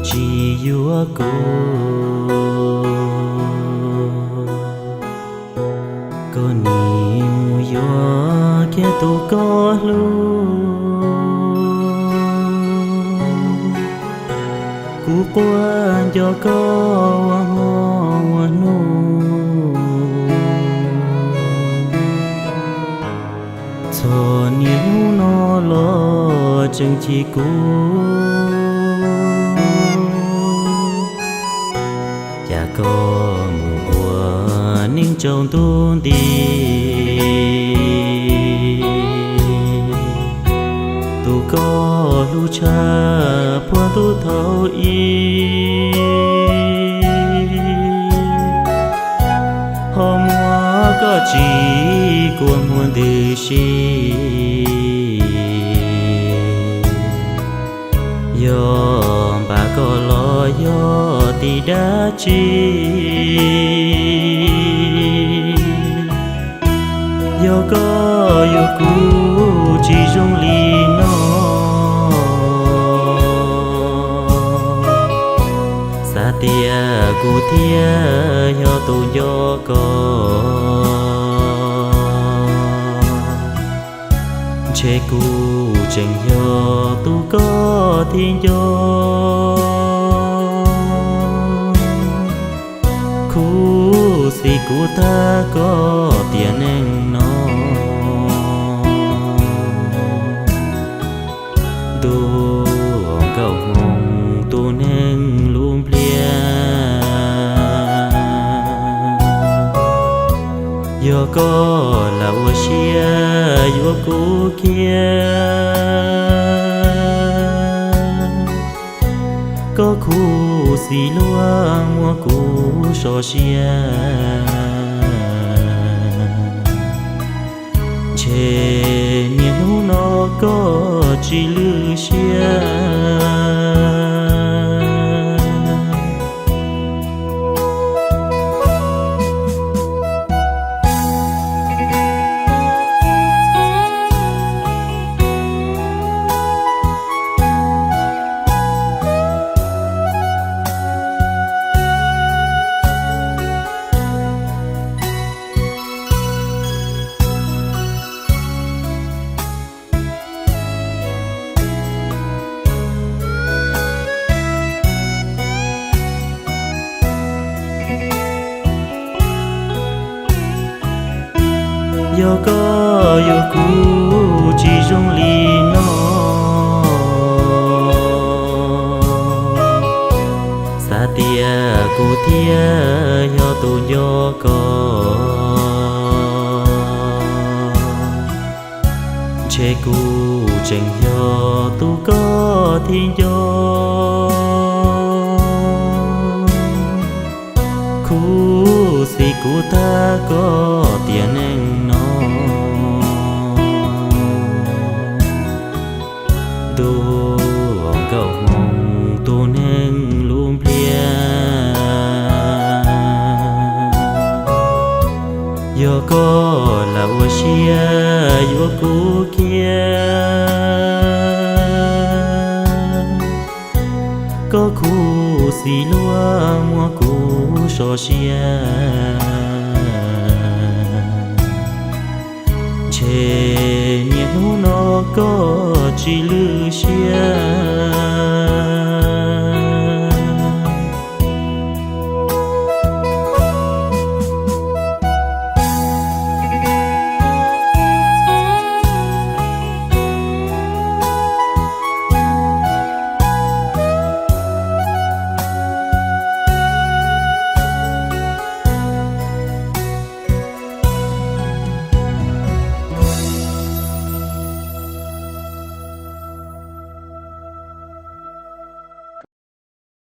tsis yuav kuv, koj nim mus yuav kiag tus koj hlub. Kuv quaj nco koj ua hmo ua hnub, txog niaj hnub no los tseem chim kuv. Cas koj mus ua neej tsaus ntuj nti, tus koj hlub tshaj puag ntuj thaum ub. Ho muab koj tsim kua muag ntws si, yog npam koj los yog tim dab tsi? Yog koj yuav kuv tsis zoo li no, xav tias kuv thiaj yog tus nco koj, ntshe kuv tseem yog tus koj thiaj nco. Khuv xim kuv thab koj tiam neej no, ntuj nkauj hmoo tus neeg lub npliag. Yog koj lam ua siab yuav kuv kiag, koj khuv xim luag muab kuv sov siab, ntshe niaj hnub no koj tsis lwj siab. Yog koj yuav kuv tsis zoo li no, xav tias kuv thiaj yog tus nco koj, ntshe kuv tseem yog tus koj thiaj nco. Khuv xim kuv thab koj tiam neej no, ntuj nkauj hmoo tus neeg lub npliag. Yog koj lam ua siab yuav kuv kiag, koj khuv xim luag muab kuv sov siab, ntshe niaj hnub no koj tsis lwj siab.